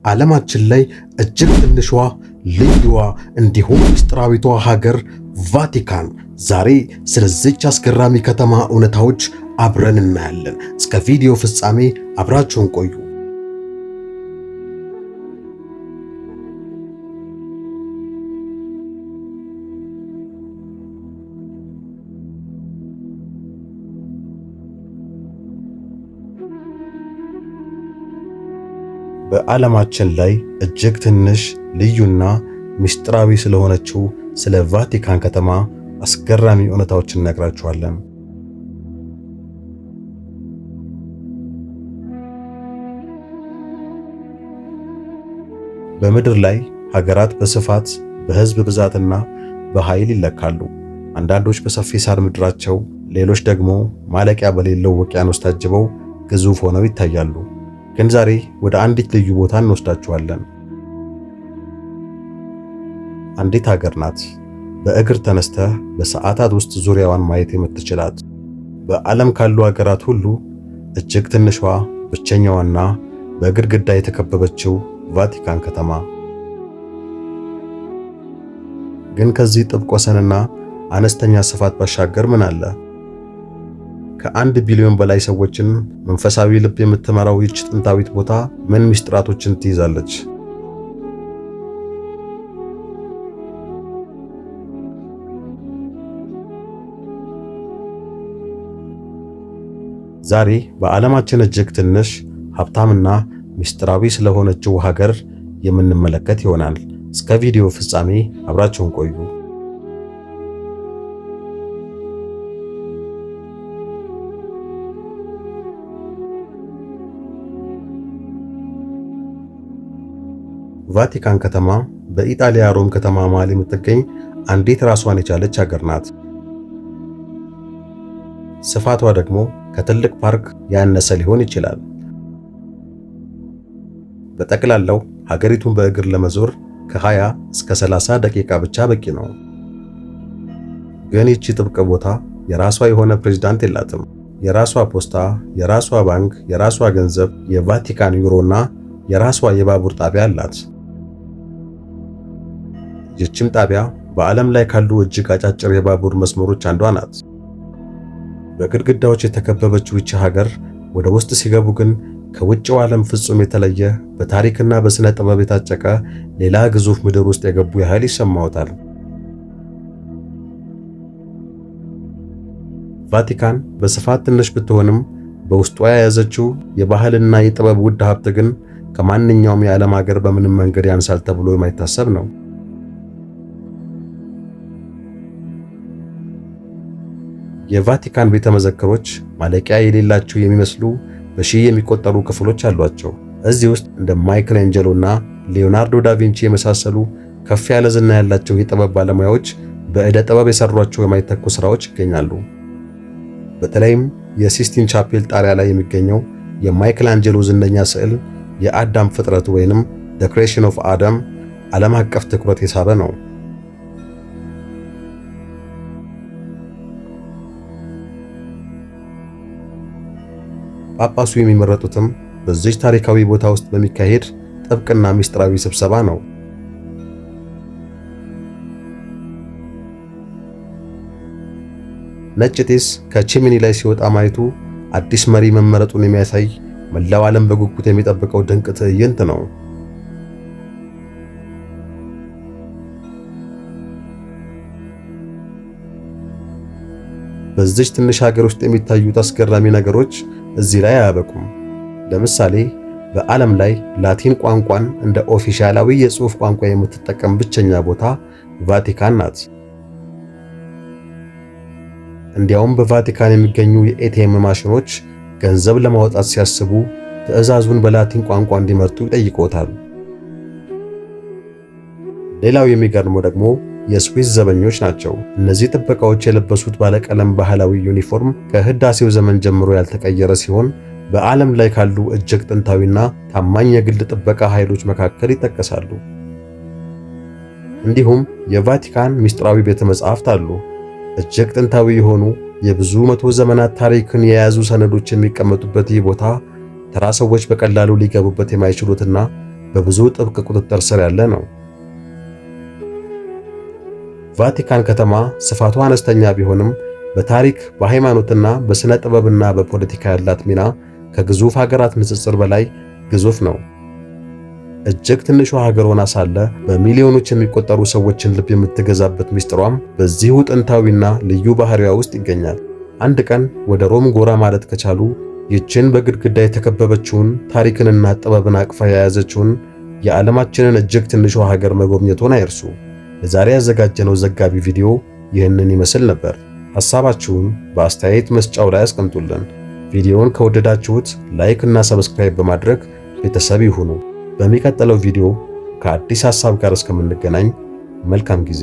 ዓለማችን ላይ እጅግ ትንሿ፣ ልዩዋ እንዲሁም ምስጢራዊቷ ሀገር ቫቲካን። ዛሬ ስለዚች አስገራሚ ከተማ እውነታዎች አብረን እናያለን። እስከ ቪዲዮ ፍጻሜ አብራችሁን ቆዩ። በዓለማችን ላይ እጅግ ትንሽ፣ ልዩና ምስጢራዊ ስለሆነችው ስለ ቫቲካን ከተማ አስገራሚ እውነታዎችን እነግራችኋለን። በምድር ላይ ሀገራት በስፋት፣ በሕዝብ ብዛትና በኃይል ይለካሉ። አንዳንዶች በሰፊ ሳር ምድራቸው፣ ሌሎች ደግሞ ማለቂያ በሌለው ውቅያኖስ ታጅበው ግዙፍ ሆነው ይታያሉ። ግን ዛሬ ወደ አንዲት ልዩ ቦታ እንወስዳችኋለን። አንዲት ሀገር ናት፣ በእግር ተነስተህ በሰዓታት ውስጥ ዙሪያዋን ማየት የምትችላት። በዓለም ካሉ ሀገራት ሁሉ እጅግ ትንሿ፣ ብቸኛዋና በግድግዳ የተከበበችው ቫቲካን ከተማ። ግን ከዚህ ጥብቅ ወሰንና አነስተኛ ስፋት ባሻገር ምን አለ? ከ1 ቢሊዮን በላይ ሰዎችን መንፈሳዊ ልብ የምትመራው ይህች ጥንታዊት ቦታ ምን ምስጢራቶችን ትይዛለች? ዛሬ በዓለማችን እጅግ ትንሽ፣ ሀብታምና ምስጢራዊ ስለሆነችው ሀገር የምንመለከት ይሆናል። እስከ ቪዲዮ ፍጻሜ አብራችሁን ቆዩ። ቫቲካን ከተማ በኢጣሊያ ሮም ከተማ መሃል የምትገኝ አንዲት ራሷን የቻለች ሀገር ናት። ስፋቷ ደግሞ ከትልቅ ፓርክ ያነሰ ሊሆን ይችላል። በጠቅላላው ሀገሪቱን በእግር ለመዞር ከ20 እስከ 30 ደቂቃ ብቻ በቂ ነው። ግን ይቺ ጥብቅ ቦታ የራሷ የሆነ ፕሬዝዳንት የላትም። የራሷ ፖስታ፣ የራሷ ባንክ፣ የራሷ ገንዘብ፣ የቫቲካን ዩሮና የራሷ የባቡር ጣቢያ አላት። ይህችም ጣቢያ በዓለም ላይ ካሉ እጅግ አጫጭር የባቡር መስመሮች አንዷ ናት። በግድግዳዎች የተከበበችው ይቺ ሀገር ወደ ውስጥ ሲገቡ ግን ከውጭው ዓለም ፍጹም የተለየ፣ በታሪክና በሥነ ጥበብ የታጨቀ ሌላ ግዙፍ ምድር ውስጥ የገቡ ያህል ይሰማዎታል። ቫቲካን በስፋት ትንሽ ብትሆንም በውስጧ የያዘችው የባህልና የጥበብ ውድ ሀብት ግን ከማንኛውም የዓለም ሀገር በምንም መንገድ ያንሳል ተብሎ የማይታሰብ ነው። የቫቲካን ቤተ መዘክሮች ማለቂያ የሌላቸው የሚመስሉ በሺህ የሚቆጠሩ ክፍሎች አሏቸው። እዚህ ውስጥ እንደ ማይክል አንጀሎ እና ሊዮናርዶ ዳቪንቺ የመሳሰሉ ከፍ ያለ ዝና ያላቸው የጥበብ ባለሙያዎች በዕደ ጥበብ የሰሯቸው የማይተኩ ስራዎች ይገኛሉ። በተለይም የሲስቲን ቻፔል ጣሪያ ላይ የሚገኘው የማይክል አንጀሎ ዝነኛ ስዕል የአዳም ፍጥረት ወይንም The Creation of Adam ዓለም አቀፍ ትኩረት የሳበ ነው። ጳጳሱ የሚመረጡትም በዚች ታሪካዊ ቦታ ውስጥ በሚካሄድ ጥብቅና ምስጢራዊ ስብሰባ ነው። ነጭ ጢስ ከ chimney ላይ ሲወጣ ማየቱ አዲስ መሪ መመረጡን የሚያሳይ፣ መላው ዓለም በጉጉት የሚጠብቀው ድንቅ ትዕይንት ነው። በዚች ትንሽ ሀገር ውስጥ የሚታዩት አስገራሚ ነገሮች እዚህ ላይ አያበቁም። ለምሳሌ በዓለም ላይ ላቲን ቋንቋን እንደ ኦፊሴላዊ የጽሑፍ ቋንቋ የምትጠቀም ብቸኛ ቦታ ቫቲካን ናት። እንዲያውም በቫቲካን የሚገኙ የ ATM ማሽኖች ገንዘብ ለማውጣት ሲያስቡ ትዕዛዙን በላቲን ቋንቋ እንዲመርጡ ይጠይቆታል። ሌላው የሚገርመው ደግሞ የስዊስ ዘበኞች ናቸው። እነዚህ ጥበቃዎች የለበሱት ባለቀለም ባህላዊ ዩኒፎርም ከህዳሴው ዘመን ጀምሮ ያልተቀየረ ሲሆን በዓለም ላይ ካሉ እጅግ ጥንታዊና ታማኝ የግል ጥበቃ ኃይሎች መካከል ይጠቀሳሉ። እንዲሁም የቫቲካን ምስጢራዊ ቤተ መጻሕፍት አሉ። እጅግ ጥንታዊ የሆኑ የብዙ መቶ ዘመናት ታሪክን የያዙ ሰነዶች የሚቀመጡበት ይህ ቦታ ተራ ሰዎች በቀላሉ ሊገቡበት የማይችሉትና በብዙ ጥብቅ ቁጥጥር ስር ያለ ነው። ቫቲካን ከተማ ስፋቷ አነስተኛ ቢሆንም በታሪክ፣ በሃይማኖትና በሥነ ጥበብና በፖለቲካ ያላት ሚና ከግዙፍ ሀገራት ንጽጽር በላይ ግዙፍ ነው። እጅግ ትንሿ ሀገር ሆና ሳለ በሚሊዮኖች የሚቆጠሩ ሰዎችን ልብ የምትገዛበት ምስጢሯም በዚሁ ጥንታዊና ልዩ ባህሪዋ ውስጥ ይገኛል። አንድ ቀን ወደ ሮም ጎራ ማለት ከቻሉ ይህችን በግድግዳ የተከበበችውን፣ ታሪክንና ጥበብን አቅፋ የያዘችውን የዓለማችንን እጅግ ትንሿ ሀገር መጎብኘቶን አይርሱ። ለዛሬ ያዘጋጀነው ዘጋቢ ቪዲዮ ይህንን ይመስል ነበር። ሐሳባችሁን በአስተያየት መስጫው ላይ አስቀምጡልን። ቪዲዮውን ከወደዳችሁት like እና subscribe በማድረግ ቤተሰብ ይሁኑ። በሚቀጥለው ቪዲዮ ከአዲስ ሐሳብ ጋር እስከምንገናኝ መልካም ጊዜ።